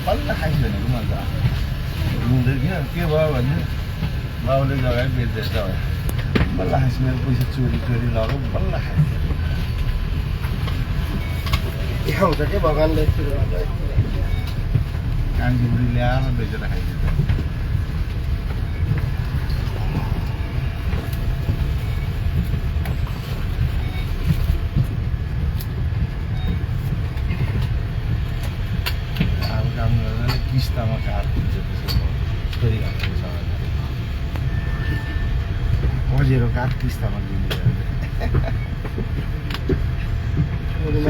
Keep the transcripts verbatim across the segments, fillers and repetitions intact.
बल्ल खाइसक्यो भने मजा। हुँदैन थियो, के भयो भने बाउले जग्गा बेच्दैछ। बल्ल खाइसक्यो, मेरो पैसा चोरी, चोरी लग्यो, बल्ल खाइसक्यो। देखाउँछ के भगवानले यस्तो गर्छ। कान्छी बुढी ल्याएर बेचेर खाइदिन्छ। अब काम गर्दा किस्तामा कार किन्छ त्यसको छोरी घरको सवाल। पजेरो कार किस्तामा लिने गर्दा।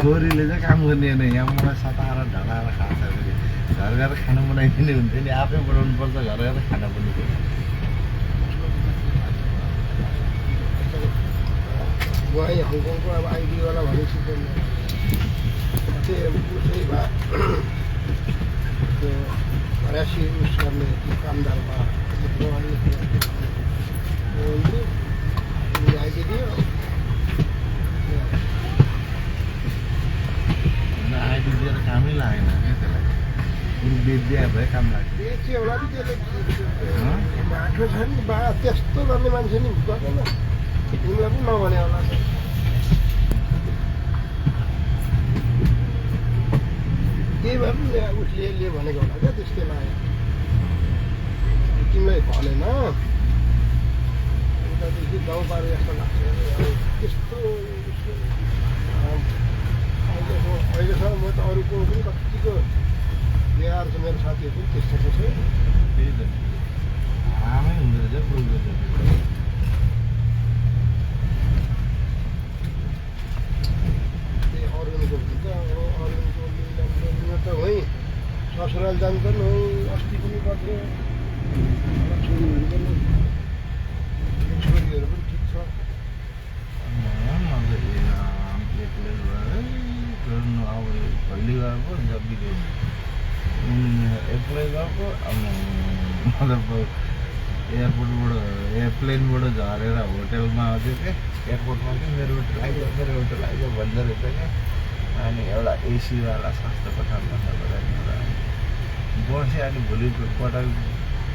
छोरीले चाहिँ काम गर्ने होइन, यहाँ मलाई सताएर ढलाएर खान्छ फेरि। घर गएर खाना बनाइदिने हुन्थ्यो नि, आफै बनाउनु पर्छ, घर गएर खाना पनि फेरि। वहाँ हङकङको अब आइडीवाला भनेपछि त त्यही उसै भए त्यो घरासी उस गर्ने त्यो कामदार भए त्यो प्रहरी त्यो हुन्थ्यो, उसले आइडिया दियो। आइडिया दिएर कामै लागेन क्या त्यसलाई। बरु बेचिदिया भए काम लाग्थ्यो। बेच्यो होला नि त्यसले। हँ? बाटो छ नि बा, त्यस्तो गर्ने मान्छे नि गर्दैन। तिमीलाई पनि नभने होला। त्यही भए पनि उसले यसले भनेको होला क्या, त्यस्तै लाग्यो। तिमीलाई भनेन। उतादेखि दाउ पारे जस्तो लाग्छ। अब त्यस्तो उसले, अँ, अहिलेसम्म, अहिलेसम्म म त अरूको पनि कतिको ल्याएर छ, मेरो साथीहरू पनि त्यस्तो छ। त्यही त। आमै हुँदो रहेछ, बोल्दो रहेछ। ए, अरुणको हुन्छ, अब अरुणको मिलन गर्नुमा त है, ससुराल जानु पनि हो, अस्ति पनि गएको। छोरीहरू पनि, छोरीहरू पनि ठिक छ। म त ए, एक्लै गयो है, गर्नु अब कहिले गएको, जब भी गयो। उम्, एक्लै गएको, अब मतलब एयरपोर्टबाट, एयरप्लेनबाट झरेर होटलमा आउँथ्यो के। एयरपोर्टमा चाहिँ मेरो होटल आइज, मेरो होटल आइज भन्दो रहेछ क्या। अनि एउटा एसीवाला सस्तो कोठामा बस्दा बस्दा नि एउटा बसेँ। अनि भोलिपटक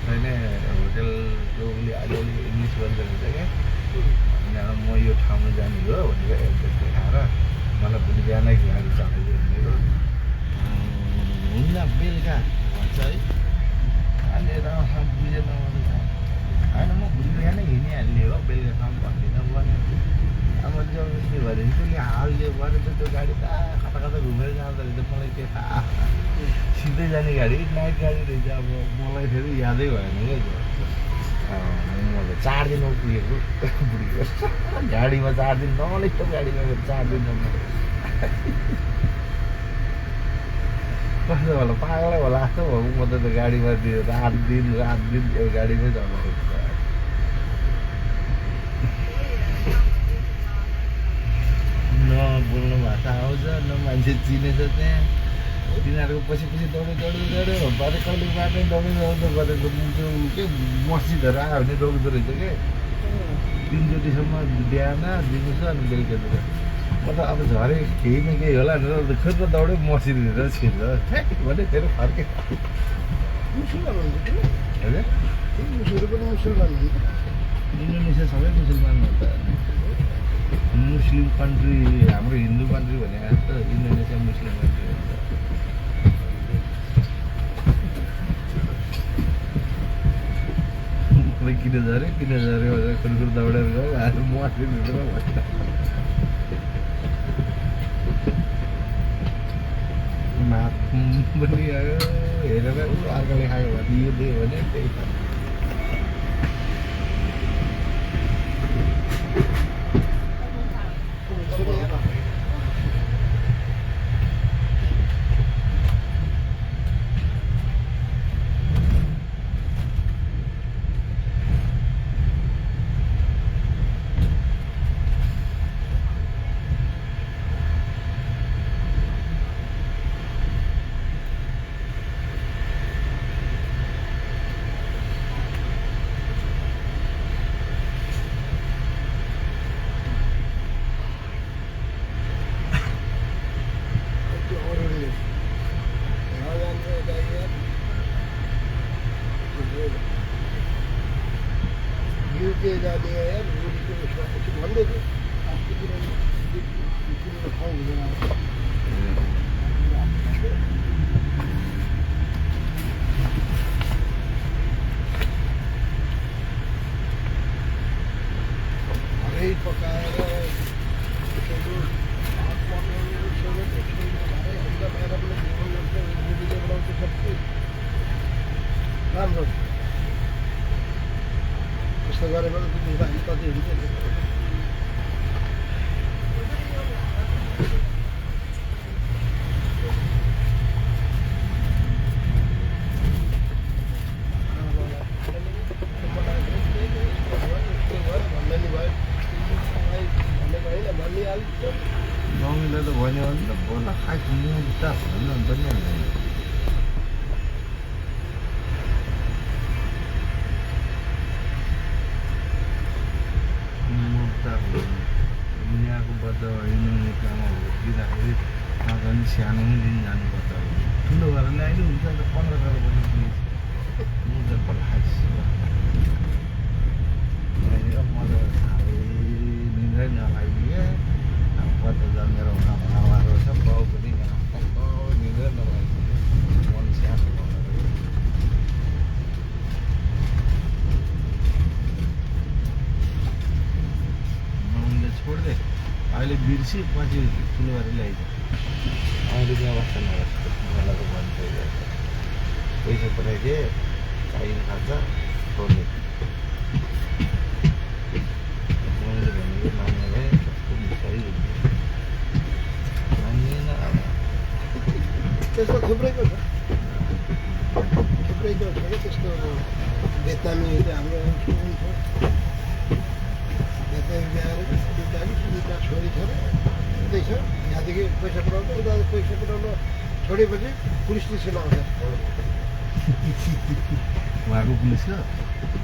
चाहिँ नि होटलको उसले अलिअलि इङ्ग्लिस बोल्दो रहेछ क्या। अनि अब म यो ठाउँमा जाने हो भनेर एड्रेस देखाएर मलाई भोलि बिहानै गाडी चढाइदियो भनेको। अँ, हुन्न, बेलुका भन्छ है। अनि राम्रोसँग बुझेन मैले त। होइन, म भोलि बिहानै हिँडिहाल्ने हो, बेलुकासम्म भन्दिनँ भने। अब जबरजस्ती गरेपछि त्यसले हालिदियो, भरे त त्यो गाडी त कता कता घुमेर जाँदो रहेछ, मलाई के थाहा। सिधै जाने गाडी, नाइट गाडी रहेछ, अब मलाई फेरि यादै भएन क्या त्यो। अँ, म त चार दिनमा पुगेको बुढीको। गाडीमा चार दिन, नलेख्दो गाडीमा फेरि चार दिनमा। कस्तो होला, पागलै होला जस्तो भयो। म त त्यो गाडीमा त्यो रात दिन, रात दिन त्यो गाडीमै जानु पर्छ। न बोल्नु भाषा आउँछ, न मान्छे चिनेछ त्यहाँ। तिनीहरूको पछि पछि दौडी, दौडी, दौडी, बाटो कहिले बाटो दौडी, दौडी, दौडी, दौडी, के मस्जिदहरू आयो भने रोक्दो रहेछ के। तिनचोटिसम्म बिहान, दिउँसो अनि बेलुकातिर। म त अब झरे केही न केही होला भनेर फेरि त दौडे मस्जिदभित्र छिर्छ। ठ्याक भने फेरि फर्के। मुसलमान हुनुहुन्छ कि? हजुर? त्यही मुसलमान पनि मुसलमान हुनुहुन्छ। इन्डोनेसिया सबै मुसलमान हो त। मुस्लिम कन्ट्री, हाम्रो हिन्दू कन्ट्री भने जस्तो इन्डोनेसिया मुस्लिम कन्ट्री हो त। मलाई किन झरे, किन झरे भनेर खुरखुर दौडेर गयो। आज म आफै भित्र भएन। भात पनि आयो, हेरेर ऊ अर्काले खायो भने यो दियो भने त्यही खायो। ये जाने का यार, वो तो कुछ, कुछ बंद हो गया। आपकी तरह ये, ये, ये, ये खाओगे ना। अरे, पकाएर, भात बनाउने, सबै बनाएर, हामीलाई बाहिर पनि बनाउनु पर्छ, रोटीले बनाउँछ, सबै। राम्रो। यस्तो गरेर त दुःख हुँदाखेरि कति हुन्छ नि। नमिल्दा त भयो नि, अन्त बल्ल खाइसक्यो, मुद्दा भएन, बनिहाल्यो नि। मुद्दा भएन। यहाँको बच्चा भयो, मुद्दामा हो, दिँदाखेरि नजाने सानो पनि लिन जानु पर्छ। ठुलो भएर ल्याइदियो हुन्छ, त पन्ध्र सय रुपियाँ दिन्छ। मुद्दा बल्ल खाइसक्यो। यहाँनिर म त साह्रै निद्रै नलाग्यो। अब कता जाने मेरो आमाहरू छ, बाउ पनि यहाँ। बाउ निद्रै नलाग्यो। मन सानो भयो। मम्मीले छोडिदे। अहिले बिर्सी पछि ठुलो भएर ल्याइदियो। अहिले चाहिँ अवस्था नभएको छ। मलाई त मन परिरहेको छ। पैसा पठाइदिए, चाहिने खान्छ, छोड्ने। मैले भनेको मान्ने भए कस्तो सही हुन्थ्यो। मानिएन अब। त्यस्तो थुप्रैको छ। थुप्रै त्यो छ क्या, त्यस्तो अब बेच्दामी त्यो हाम्रो हुन्छ। बेच्दामी ल्याएर दुइटा कि तिनवटा छोरी छ र, त्यही छ। यहाँदेखि पैसा पठाउँछ, उता पैसा पठाउन छोडेपछि पुलिस स्टेसन आउँछ। उहाँको पुलिसको?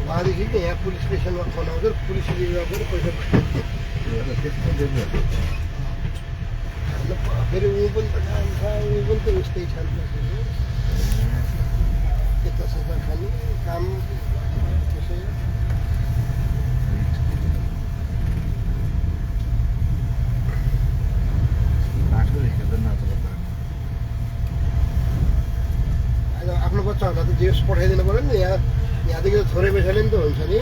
उहाँदेखि त यहाँ पुलिस स्टेसनमा फोन आउँछ, पुलिसले उयो गरेर पैसा पठाउँछ। ए, त्यस्तो डेन्जर। फेरि ऊ पनि त खान्छ, ऊ पनि त उस्तै छ नि त फेरि। त्यता सता खाने काम त्यसै। बाटो हेरेर नत्र। आज आफ्नो बच्चाहरूलाई त जे होस् पठाइदिनु पऱ्यो नि, यहाँ, यहाँदेखि त थोरै पैसाले नि त हुन्छ नि।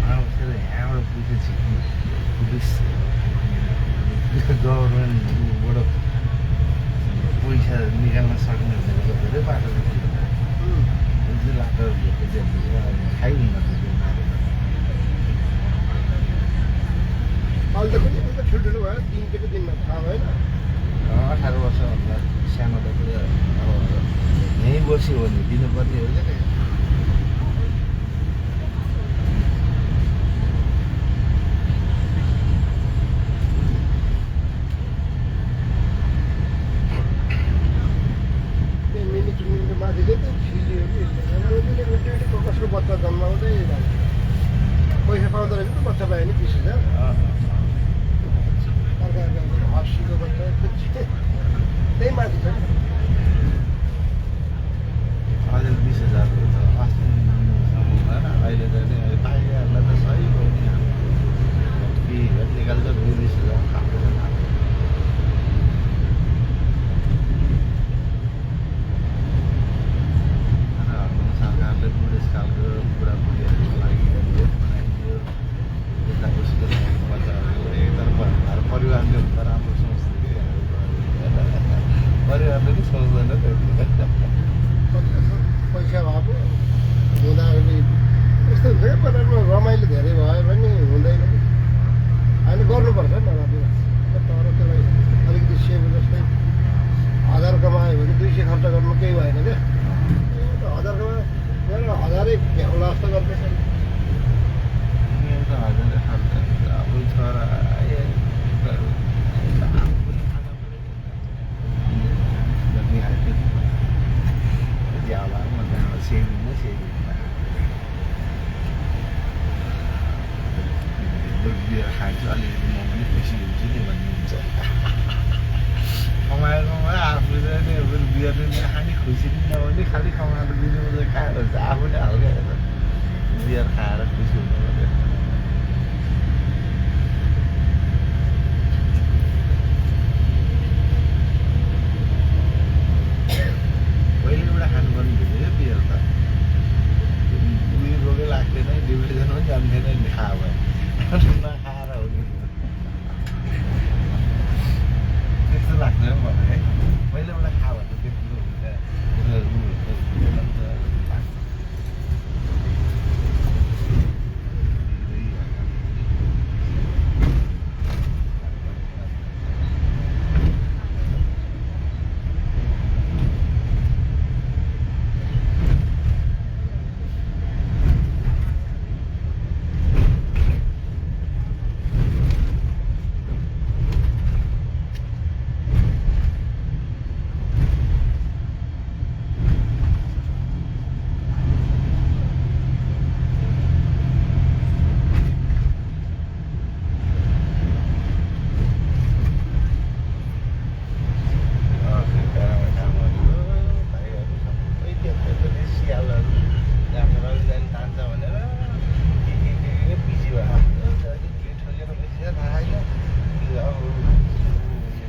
आउँछ र यहाँबाट पुलिस, पुलिस, गभर्मेन्टबाट पैसा निकाल्न सक्ने भनेको त धेरै बाटो देखियो। उम्। त्यो चाहिँ बाटो भेट्यो, त्यो खाइ हुन्न त्यो दिन आएर। अहिले त कुनै पनि त ठुल्ठुलो भयो, तिन केटो दिनमा थाहा भएन। अँ, अठार वर्षभन्दा सानो त पुरा अब यहीँ बस्यो भने दिनुपर्ने हो क्या। त्यो मिनी चुमिनको माथिले त्यो फिल्ड हो कि, त्यो कसको बच्चा जन्माउँदै जान्छ। पैसा पाउँदो रहेछ नि त, बच्चा पायो नि बिस हजार। अँ। अर्को, अर्को, अर्को हस्सीको बच्चा, त्यो त्यही माथि छ नि। अझै बिस हजार त अस्ति महिनासम्म भएन, अहिले त नि पाइहाल्दा त सही भयो नि। के हेर निकाल्छ, बिस हजार खाएको छ, खाएको छ। सरकारले बुढेसकालको बुढाबुढीहरूको लागि रेन्ट बनाइदियो। यता उसको लागि बच्चाहरूको लागि, तर प-, घर परिवारले हुन त राम्रो सोच्थ्यो कि। परिवारले नि सोच्दैन त्यति। पैसा भए पो हुँदाखेरि यस्तो हुन्छ क्या, परिवारमा रमाइलो धेरै भयो भने हुँदैन। होइन, गर्नुपर्छ नराम्रो। तर त्यसलाई अलिकति सेभ जस्तै हजार कमायो भने दुई सय खर्च गर्नु केही भएन क्या। ए, त हजार कमायो, मेरो हजारै भ्याउला जस्तो गर्दैछ नि। मेरो त हजारै खर्च हुन्छ। अब छोरा, ए, छोराहरू, ए, त आफू पनि खाना पऱ्यो नि त। जति खाए खाइछु अलिकति म पनि खुसी हुन्छु नि भन्नुहुन्छ। कमायो, कमायो, आफूले नै अब बियर नै खाने खुसी नि नहुने, खालि कमाएर दिनु मात्रै खाएर हुन्छ, आफूले हल्का बियर खाएर खुसी हुनु पर्यो। पहिलेबाट खानुपर्ने थियो यो बियर त। उयो रोगै लाग्थेन, डिप्रेसन पनि जान्थेन नि, खा भयो। नखाएर हो नि। त्यस्तो लाग्छ है मलाई है। पहिलेबाट खा भन्दा त्यस्तो हुन्छ।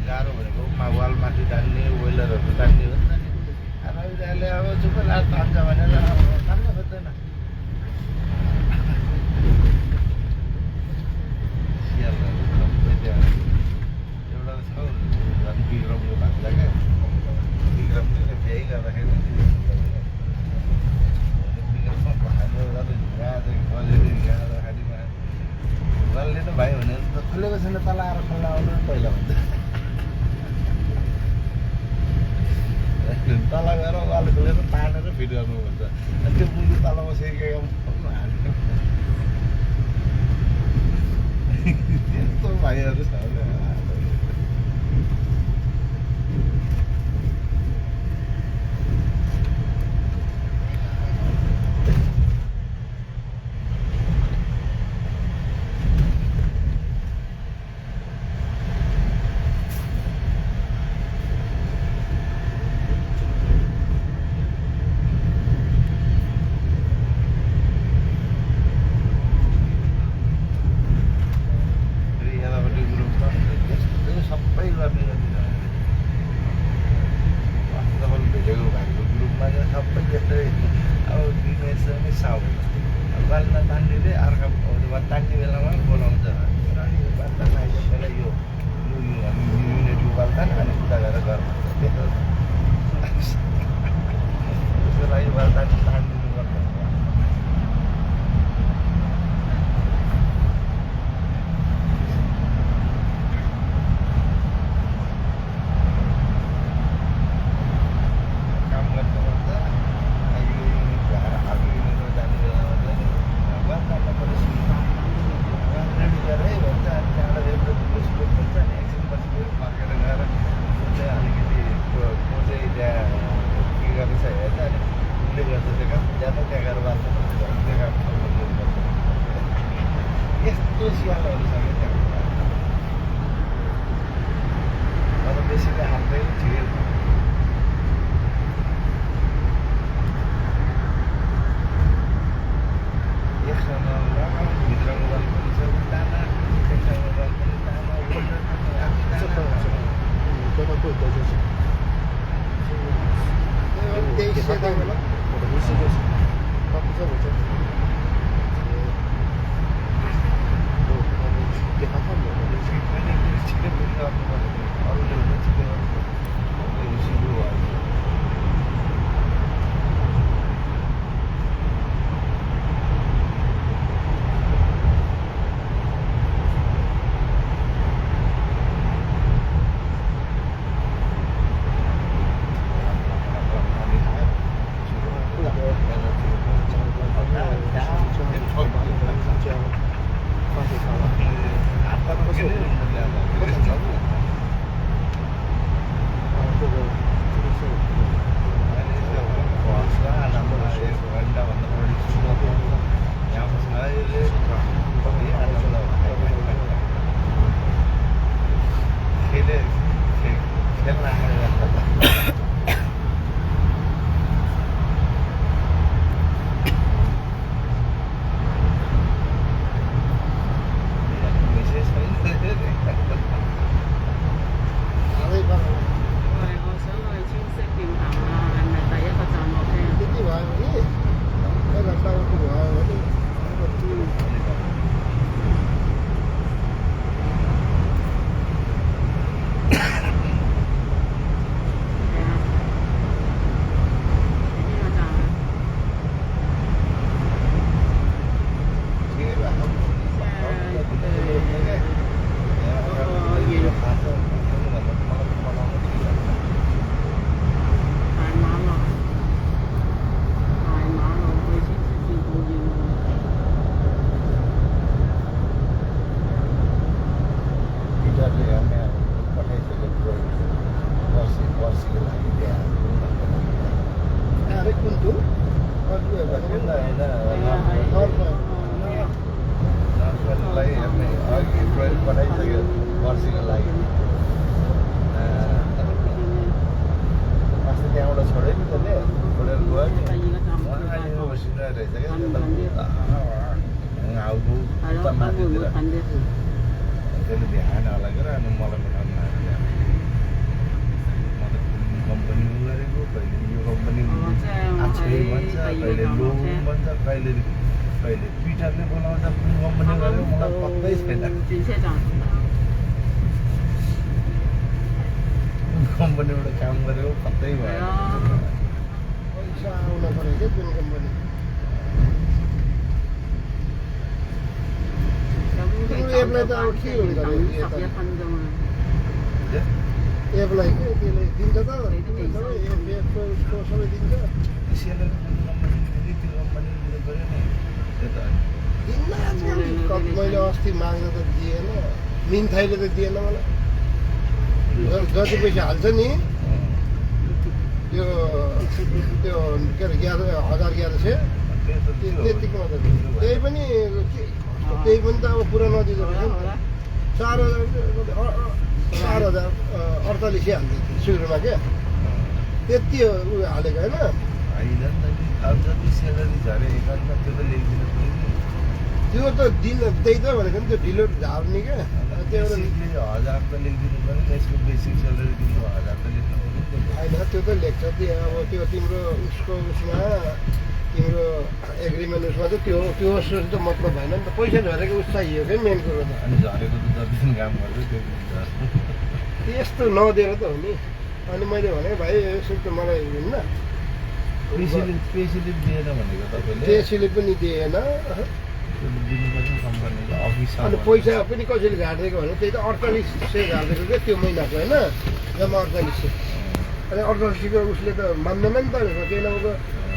गाह्रो भनेको मा-, वाल माथि तान्ने, वेलरहरू तान्ने हो नि त। आफै जाने अब चुप्प लाएर तान्छ भनेर अब तान्न खोज्दैन। सियालहरू सबै त्यहाँ। एउटा छ, झन् विक्रमको भान्जा क्या। विक्रमले चाहिँ बिहे गर्दाखेरि नि विक्रमको भान्जा जाँदा हिँडेर चाहिँ बजेर हिँडेर खालिमा वालले त भाइ भनेर त खोलेको छैन, तल आएर खोल्न आउनु पहिला भन्छ। तल गएर वाल खोलेर तानेर फिट गर्नु भन्छ। अनि त्यो मुनि तल बसेको यस्तो भाइहरू छ। फेरि यतापट्टि ग्रुपमा यस्तो सबै गर्ने गर्दिनँ। वास्तवमा भेटेको भाइको ग्रुपमा चाहिँ सबै यस्तै, अब बिजनेस चाहिँ नि साउ। अब वाल नतान्ने चाहिँ अर्का, अब वाल तान्ने बेलामा बोलाउँछ। वाल तान्ने आइसकेपछि यो, यो, यो, यो, यो, यो वाल तान, अनि उता गएर गर भन्छ। त्यसको लागि वाल तान, तान दिनुपर्छ। काम गर्दा गर्दा यो युनिट भएर अर्को युनिटमा जाने बेलामा चाहिँ नि वाल तान्न पर्यो। वाल रेडी गर है भन्छ, अनि त्यहाँबाट रेडी भन्छ, अनि एकछिन पछि फेरि फर्केर गएर ऊ चाहिँ अलिकति त्यो, म चाहिँ त्यहाँ के गर्दैछ हेर्छ, अनि उसले गर्छ त्यो काम, जानु त्यहाँ गएर वाल तान्नु भन्छ, अनि त्यो काम अर्को युनिट गर्छ। यस्तो सियालहरू छ क्या त्यहाँ। तर बेसीले हान्दै ठिकै छ। एकजना भित्र मोबाइल पनि छ, उतामा एकजना मोबाइल पनि तामा, उता तामा, आफै तामा। कुन? अर्को एउटा। अर्को होइन, नर्थ। नर्थ। नर्थलाई हामी अघि प्रयोग पठाइसक्यो, पर्सिको लागि। अँ, अस्ति त्यहाँबाट छोड्यो नि त, छोडेर गयो नि। उहाँ आयो, बसिरहेको रहेछ क्या, त्यो त। हाउको उता माथितिर। त्यसले भ्याएन होला के र, अनि मलाई पठाउनु लाग्यो क्या। म त कुन कम्पनीमा गरेको, कहिले यो कम्पनी आच्छै भन्छ, कहिले लो भन्छ, कहिले, कहिले पिटरले बोलाउँछ, कुन कम्पनीमा गरेको मलाई पत्तै छैन। कुन कम्पनीबाट काम गरेको पत्तै भएन। पैसा आउन पर्यो क्या, जुन कम्पनी। तिम्रो एपलाई त अब के हुन्छ नि, एपलाई के त्यसले दिन्छ त, सबै एप, एपको उसको सबै दिन्छ। सेलर कुन कम्पनी, फेरि त्यो कम्पनी लिनु पर्यो नि। त्यो त दिन्न आजकल। कत-, मैले अस्ति माग्दा त दिएन, मिन्थाइले त दिएन मलाई। ज-, जति पैसा हाल्छ नि, त्यो, त्यो के अरे, एघार, हजार एघार सय, त्यो त त्यो, त्यतिको मात्रै। त्यही पनि के, त्यही पनि त अब पुरा नदिँदो रहेछ नि त। चार हजार, अ, अ, चार हजार, अ, अडचालिस सय हाल्थ्यो सुरुमा क्या। त्यति हो ऊ हालेको, होइन? होइन, त नि, अब जति सेलरी झरे एकाउन्टमा त्यो त लेखिदिनु पर्यो नि। त्यो त दिन, त्यही त भनेको नि, त्यो ढिलो झार्ने क्या। त्यो एउटा बेसिकली हजार त लेखिदिनु पर्यो नि, यसको बेसिक सेलरी तिम्रो हजार त लेख्नु पर्यो नि त। होइन, त्यो त लेख्छ, त्यो अब त्यो तिम्रो उसको उसमा, तिम्रो एग्रिमेन्ट उसमा त त्यो, त्यो सोच त मतलब भएन नि त, पैसा झरेको उस चाहियो क्या, मेन कुरो त। अनि झरेको त जति दिन काम गर्छ त्यो दिन झर्छ। यस्तो नदिएर त हो नि। अनि मैले भने, "भाइ, यसो त मलाई हुन्न।" पे स्लिप, पे स्लिप दिएन भनेको तपाईँले? पे स्लिप पनि दिएन। त्यो दिनुपर्छ नि कम्पनीले, अफिस अनि पैसा पनि कसैले झारिदिएको भने त्यही त अडचालिस सय झारिदिएको क्या त्यो महिनाको, होइन? जम्मा अडचालिस सय। अनि अडचालिस सयको उसले त मान्दैन नि त, केही नभएको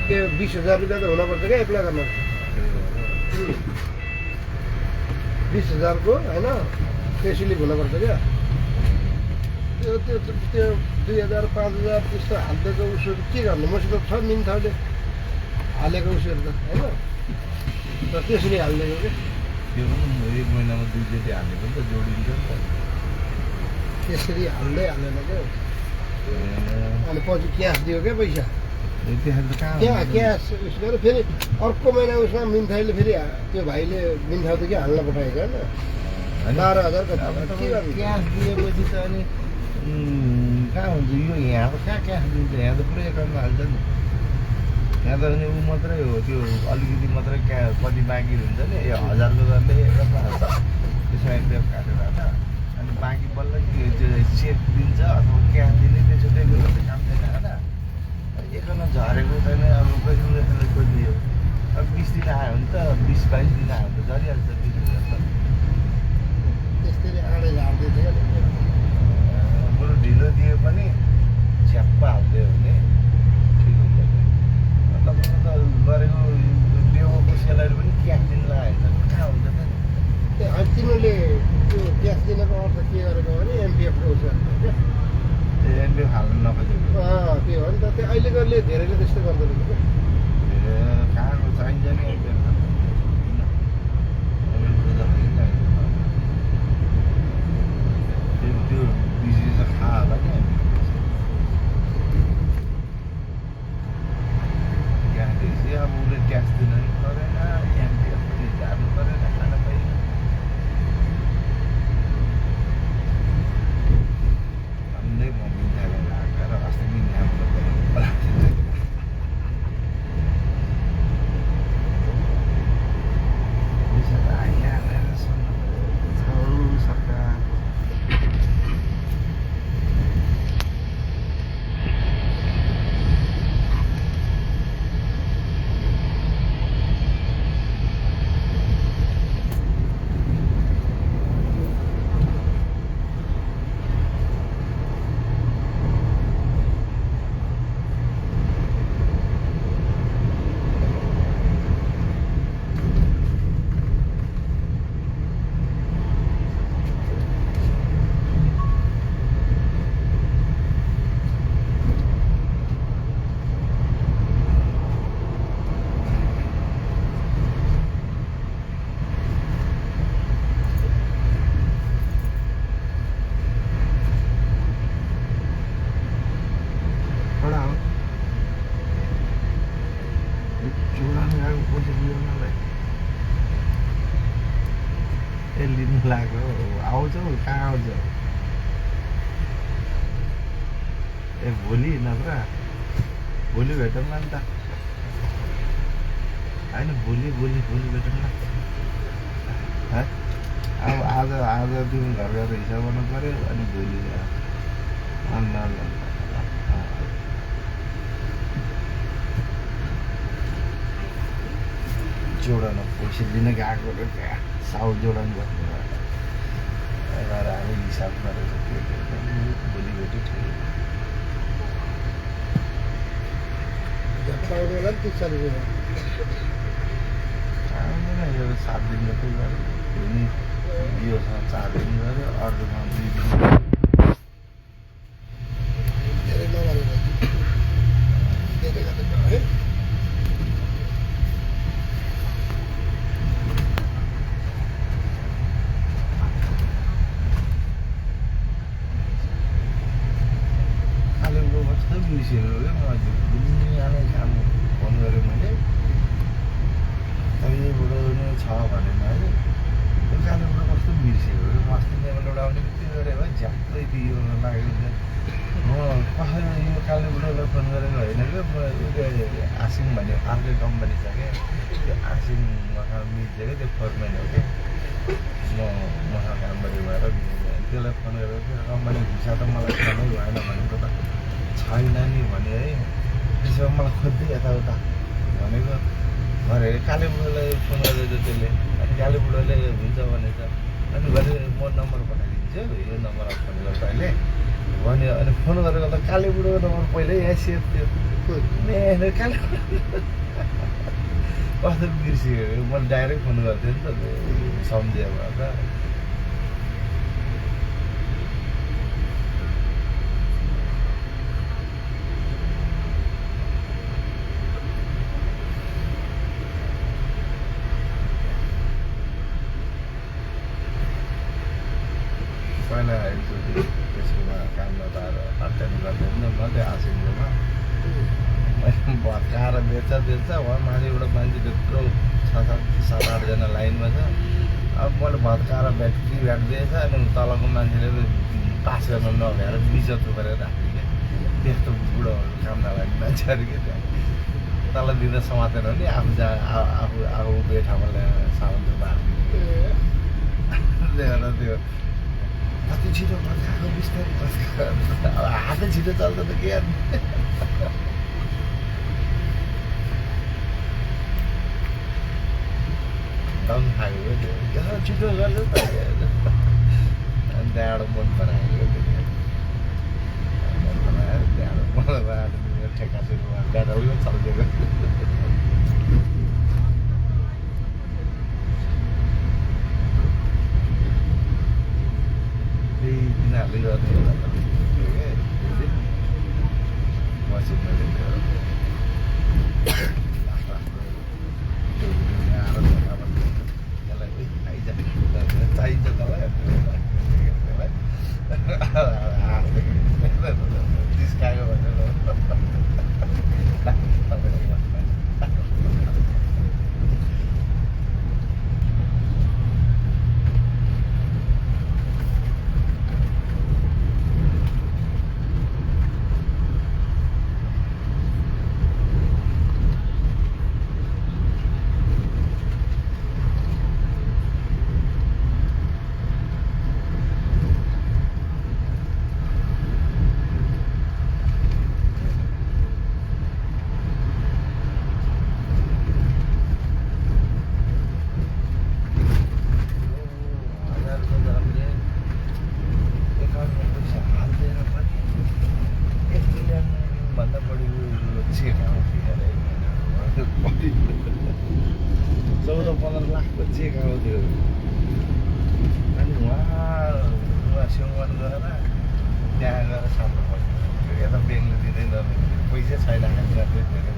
त्यो बिस हजार रुपियाँ त हुनुपर्छ क्या एप्लाई गर्न। बिस हजारको, होइन, पे स्लिप हुनुपर्छ क्या। त्यो, त्यो, त्यो दुई हजार, पाँच हजार त्यस्तो हाल्दिएको उसहरू के गर्नु? मसित छ मिन्थाले हालेको उसहरू त, होइन? र त्यसरी हालिदिएको क्या। त्यो पनि म एक महिनामा दुईचोटि हालेको नि त, जोडिन्छ नि त। त्यसरी हाल्दै हालेन क्या। ए। अनि पछि क्यास दियो क्या पैसा। ए, त्यहाँ त कहाँ त्यहाँ हुन्छ? क्यास उस गरेर फेरि अर्को महिना उसमा मिन्थाइले फेरि हा-, त्यो भाइले मिन्थाउ त के हाल्न पठाएको होइन? होइन। बाह्र हजार कति अब के तपाईँ गर्नु? क्यास दिएपछि त अनि, उम्, कहाँ हुन्छ? यो यहाँ त कहाँ क्यास दिन्छ? यहाँ त पुरै एकाउन्टमा हाल्छ नि। यहाँ त अनि ऊ मात्रै हो, त्यो अलिकति मात्रै क्या, कति बाँकी हुन्छ नि, ए, हजारको दरले एकाउन्टमा हाल्छ। त्यसमा एक काटेर होइन? अनि बाँकी बल्ल त्यो, त्यो चेक दिन्छ अथवा क्यास दिने, त्यसो त्यही बेला त काम छैन होइन? एकाउन्टमा झरेको छैन, अब कहिले कहिले खोलियो। अब बिस दिन आयो भने त, बिस बाइस दिन आयो भने त झरिहाल्छ बिस हजार त। त्यस्तै आडै झार्दै थियो। बरु ढिलो दिए पनि झ्याप्प हालिदियो भने ठिक हुन्छ। तपाईँको त गरेको, दिएको सेलरी पनि क्यास दिन लागेको छ, कहाँ हुन्छ त? ए, अनि तिमीले त्यो क्यास दिनको अर्थ के गरेको भने एमपिएफको उसो क्या। ए, एमपिएफ हाल्न नखोजेको। अँ, त्यो हो नि त। त्यो अहिलेकोले धेरैले त्यस्तो गर्दो रहेछ क्या। ए, कहाँको चाहिन्छ नि एमपिएफ? त्यो, त्यो बिजी छ, खा होला नि एमपिएफ। त्यहाँदेखि अब उसले ट्याक्स दिन पनि परेन, एमपिएफ पनि जानु परेन, खान पाइएन। झन्डै म मिन्थाइलाई लाग्यो र अस्ति मिन्थाइमा त लाग्यो, आउँछ, कहाँ आउँछ? ए, भोलि नत्र, भोलि भेटौँला नि त। होइन, भोलि, भोलि, भोलि भेटौँला। है? अब आज, आज तिम्रो घर गएर हिसाब गर्नु पर्यो, अनि भोलि जा। ल, ल, ल, ल, ल। जोडन पैसा लिन गएको रे त्यहाँ, साउ जोडन भन्ने भएर। अब हामी हिसाब गरेर के के भोलि भेट्यो ठिकै। यात्रा आउने होला नि, तिस तारिख होला। आउँदैन, यो सात दिन जति गऱ्यो। हुने योसँग चार दिन गऱ्यो, अर्कोसँग दुई दिन। धेरै नगरेर, धेरै गरेर है। कालेबुङ कस्तो बिर्सेको क्या, म दुनियाँले काम फोन गरेँ मैले। तैँबाट पनि छ भनेन है। त्यो कालेबुङ कस्तो बिर्सेको क्या, म अस्ति नेपालबाट आउने बित्तिकै गरेँ है, झ्याप्पै दियो लागेको थियो। म कसैलाई यो कालेबुङलाई फोन गरेको होइन क्या, म उसले आसिङ भन्ने अर्कै कम्पनी छ क्या, त्यो आसिङ मसँग मिल्छ क्या, त्यो फोरम्यान हो क्या। म, मसँग काम गरेको भएर नि, त्यसलाई फोन गरेर त्यो कम्पनी भिसा त मलाई खानै भएन भनेको त छैन नि भने है। त्यसो भए मलाई खोज्दै यताउता भनेको। भरे कालेबुढोलाई फोन गरेको त्यसले, अनि कालेबुढोले हुन्छ भनेछ। अनि भने म नम्बर पठाइदिन्छु, यो नम्बरमा फोन गर तैँले भन्यो। अनि फोन गरेको त कालेबुढोको नम्बर पहिल्यै यहाँ सेभ थियो। ने, कालेबुढो कस्तो बिर्सियो, मैले डाइरेक्ट फोन गर्थेँ नि त, सम्झेँ भएर। पहिला एकचोटि त्यसकोमा काम नपाएर पार्ट टाइम गर्थेँ नि त, म त्यहाँ आसिङकोमा। मैले भत्काएर बेच्दा बेच्दा वहाँ माथि एउटा मान्छे त्यत्रो छ सात, सात आठजना लाइनमा छ। अब मैले भत्काएर ब्याट्री भ्याट दिएछ, अनि तलको मान्छेले पाँचजना नभ्याएर बिस रुपियाँ गरेर राख्यो क्या। त्यस्तो बुढोहरू काम नलाग्ने मान्छेहरू क्या त्यहाँ। तल दिन समातेन हो नि, आफू जा, आ-, आफू, आफू उभिएको ठाउँमा ल्याएर सामान चाहिँ बाँड्ने। ए। त्यही भएर त्यो कति छिटो पत्काएको, बिस्तारै पत्काएको। अब हात छिटो चल्छ त के गर्ने? दम खाएको त्यो। यसो छिटो गर्नु त। अनि त्यहाँबाट मन पराएको त्यो। मन परायो, त्यहाँबाट मन परायो, त्यो ठेक्का सुरु भयो, त्यहाँबाट उयो चल्दिएको। त्यही तिनीहरूले गर्दा होला त। बस्यो मैले त्यो। चाहिन्छ तँलाई? जिस्कायो भनेर। हजारको दरले एकाउन्टमा पैसा हालिदिएर पनि एक मिलियन भन्दा बढी चेक आउँथ्यो अरे। चौध पन्ध्र लाखको चेक आउँथ्यो। अनि उहाँ, उहाँ सेवान गरेर त्यहाँ गएर साट्नु पर्यो। यता ब्याङ्कले दिँदै नदिने, पैसा छैन, हातमा त्यो धेरै।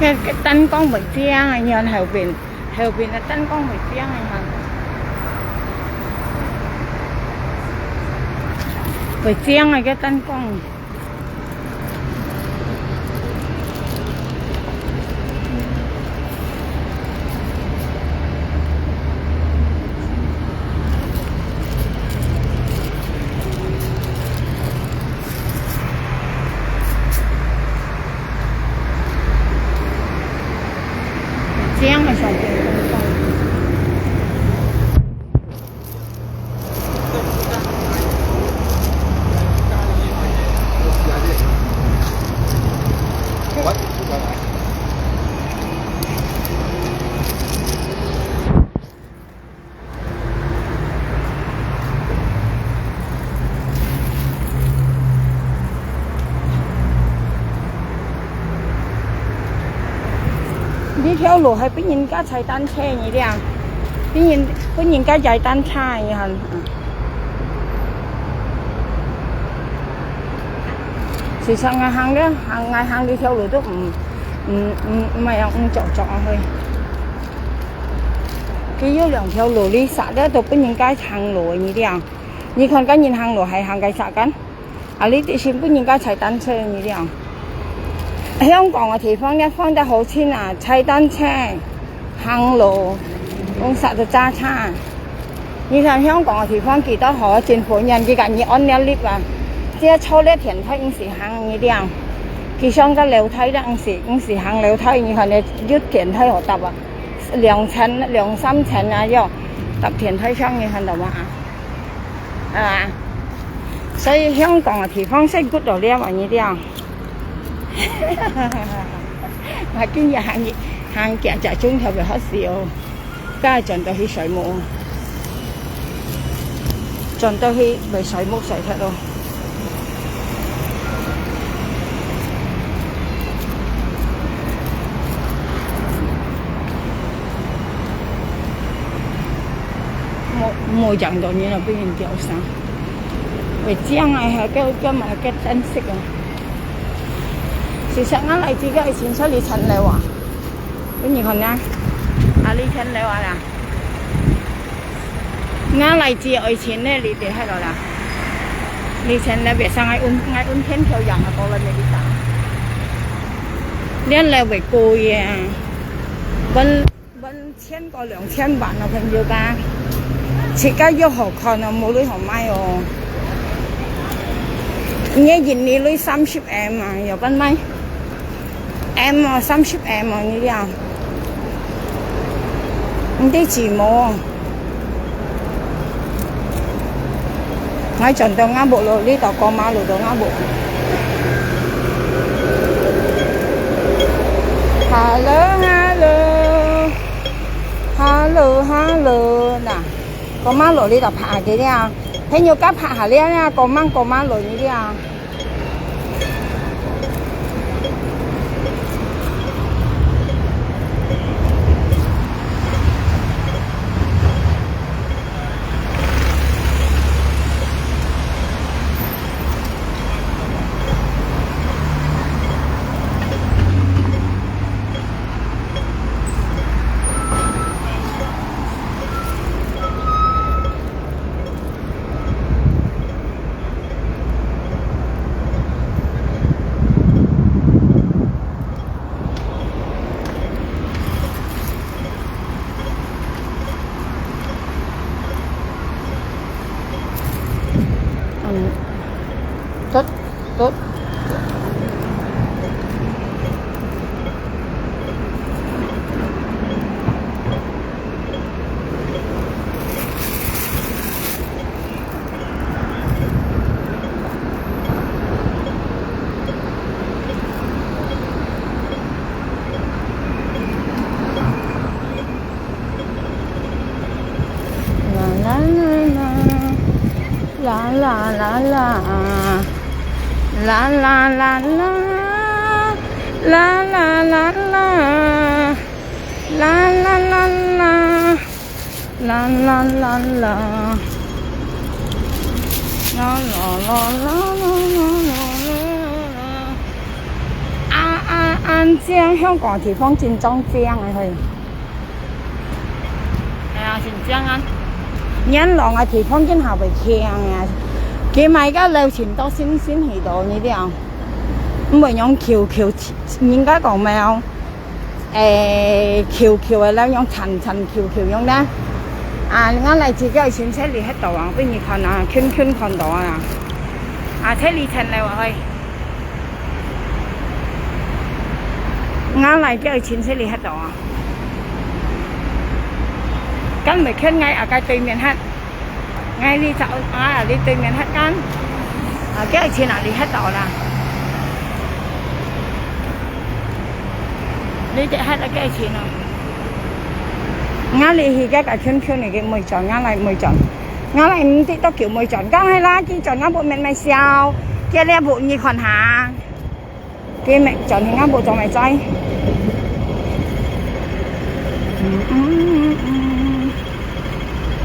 該，該燈光會靚啊，你看後邊，後邊个燈光會靚啊，你看。會靚啊，該燈光。 這樣的小朋友。這條路係分人家踩單車个了，分人，分人家踩單車个，你看。其實𠊎行了，行，𠊎行這條路都毋，毋，毋，毋係講毋著著啊，嘿。 佢有兩條路，這煞了都分人家行路个，你了。你看，該人行路還行該煞間，啊，這直線分人家踩單車个，你了。香港个地方呢，放得好清啊，踩單車、行路，用煞到揸車。你看香港个地方幾多好，真方便，佢講你按這lift啊，只要坐這電梯，毋使行，你了。佢上个樓梯了，毋使，毋使行樓梯，你看呢，有電梯好搭啊。 兩層、兩三層啊，要搭電梯上去，看到無啊？啊，所以香港个地方係good到了啊，你了。啊，今日行，行幾隻鐘頭會好笑，今日轉到去睡目，轉到去會睡目睡忒咯。 無，無影到你那邊有吊衫。會靚啊，還叫，叫麼个燈飾啊。其實𠊎來自家以前在這層樓啊，你看啊，啊，這層樓啊啦。 𠊎來自愛情呢，你哋喺度啦。以前呢，別生愛運，愛運天橋樣啊，過來呢，你打。連來會貴啊，分，分千個兩千萬啊，朋友家。自家又好看啊，無鐳好買哦。你个印尼鐳三十M啊，有分賣？ M哦，三十M哦，你了。毋知字母哦。𠊎轉到𠊎屋咯，這度過馬路到𠊎屋。Hello，hello。Hello，hello，那，過馬路這度拍下佢了。朋友家拍下了，過馬，過馬路你了。 嗯，得，得。 啦啦啦啦，啦啦啦啦，啦啦啦啦，啦啦啦啦，啦啦啦啦。 啦啦啦啦，啦啦啦啦啦啦啦啦，啊啊啊！靚，香港地方真正靚个嘿。係啊，真靚啊！元朗个地方真下會靚啊！佢買个樓層到新新去到呢啲啊，毋會用舊舊，人家講咩哦？誒，舊舊个樓用殘殘舊舊用啦。啊，𠊎來自家个親戚嚟歇到啊，分你看啊，近近看到啊。啊，這裡層樓啊，嘿。 𠊎來這位親戚裡歇到啊。今日看𠊎啊，該對面歇，𠊎呢就啊，你對面歇間，啊，這位親啊，你歇到啦。你這歇到這位親啊。𠊎哩去該个圈圈裡个每轉，𠊎來每轉，𠊎來毋知多久每轉，剛才啦，幾轉𠊎無慢慢笑，這裡無你看下。 佢乜轉去，𠊎無做乜在。嗯，嗯，嗯，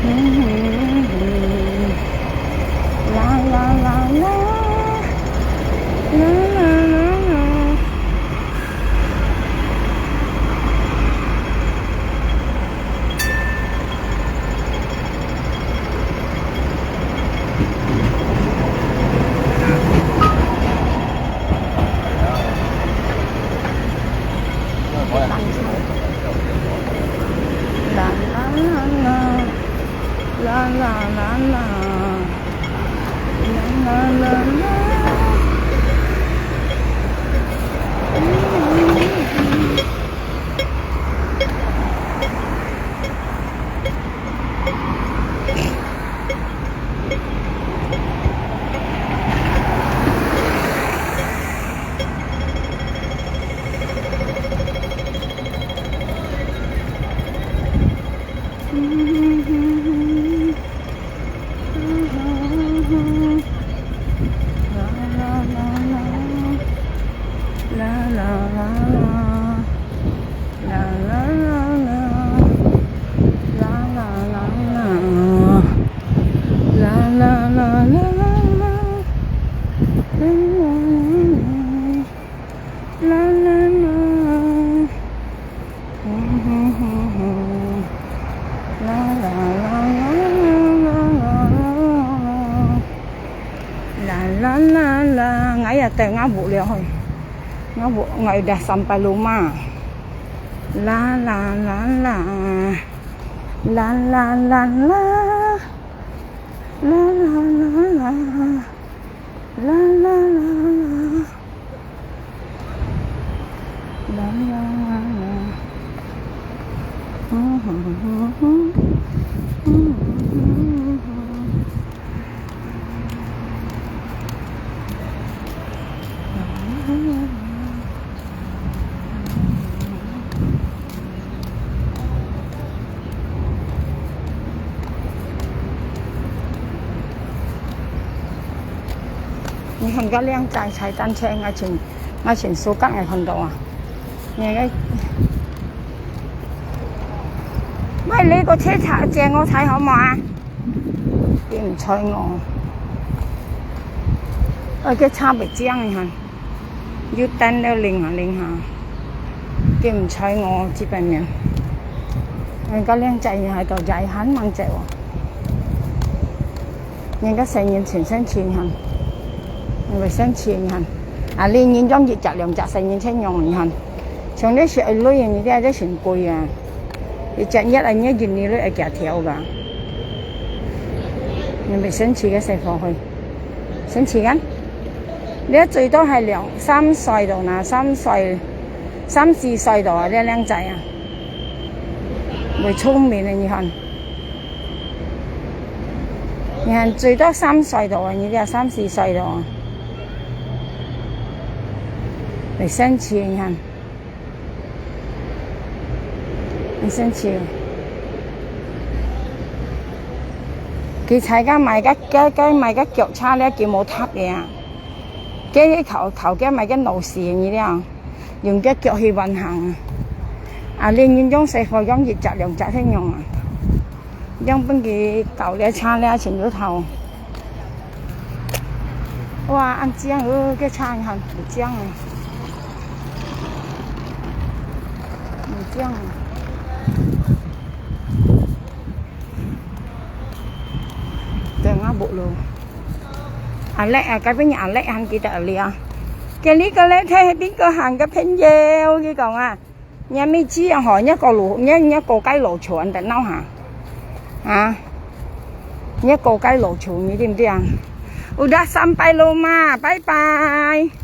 嗯，嗯，嗯，啦，啦，啦，啦，啦，啦，啦，啦。 啦啦啦啦，啦啦啦啦，啦啦啦啦。啦啦啦啦，𠊎也等𠊎屋了嘿，𠊎屋，𠊎有三百六嘛。啦啦啦啦，啦啦啦啦，啦啦啦啦，啦啦啦啦。 你看該靚仔踩單車，𠊎真，𠊎真suka，𠊎看到啊。你个，喂，你个車借我踩好無啊？佢毋睬我。哎，該車袂正，你看。 又等了零下零下，佢毋睬𠊎，基本面。人家靚仔人還到也還吂走哦。人家細人全生氣，你看，人會生氣，你看。啊，你人養一隻兩隻細人才養，你看。像你係愛鐳，你這這真貴啊！一隻月啊，月一年鐳愛幾條个？人會生氣个細貨去，生氣个。 這最多係兩三歲到啦，三歲、三四歲到啊，這靚仔啊，會聰明个，你看。你看，最多三歲到啊，你這三四歲到啊，會生氣，你看。 很生氣。佢才剛買个，該，該買个腳車咧，佢無踏个啊。該，佢頭，頭家買个老式个了，用个腳去運行啊。啊，你人用細貨用一隻兩隻去用啊，用分佢搞這車咧，全部頭。哇，恁靚哦，該車你看，很靚啊。你这样啊。等下不咯。阿力啊，该边阿力还记得阿力啊？今日个咧，睇边个行个朋友，佢讲啊，你咪知啊吼，你个路，你你个街路全等到哈，啊，你个街路全，你知唔知啊？Udah sampai rumah，拜拜。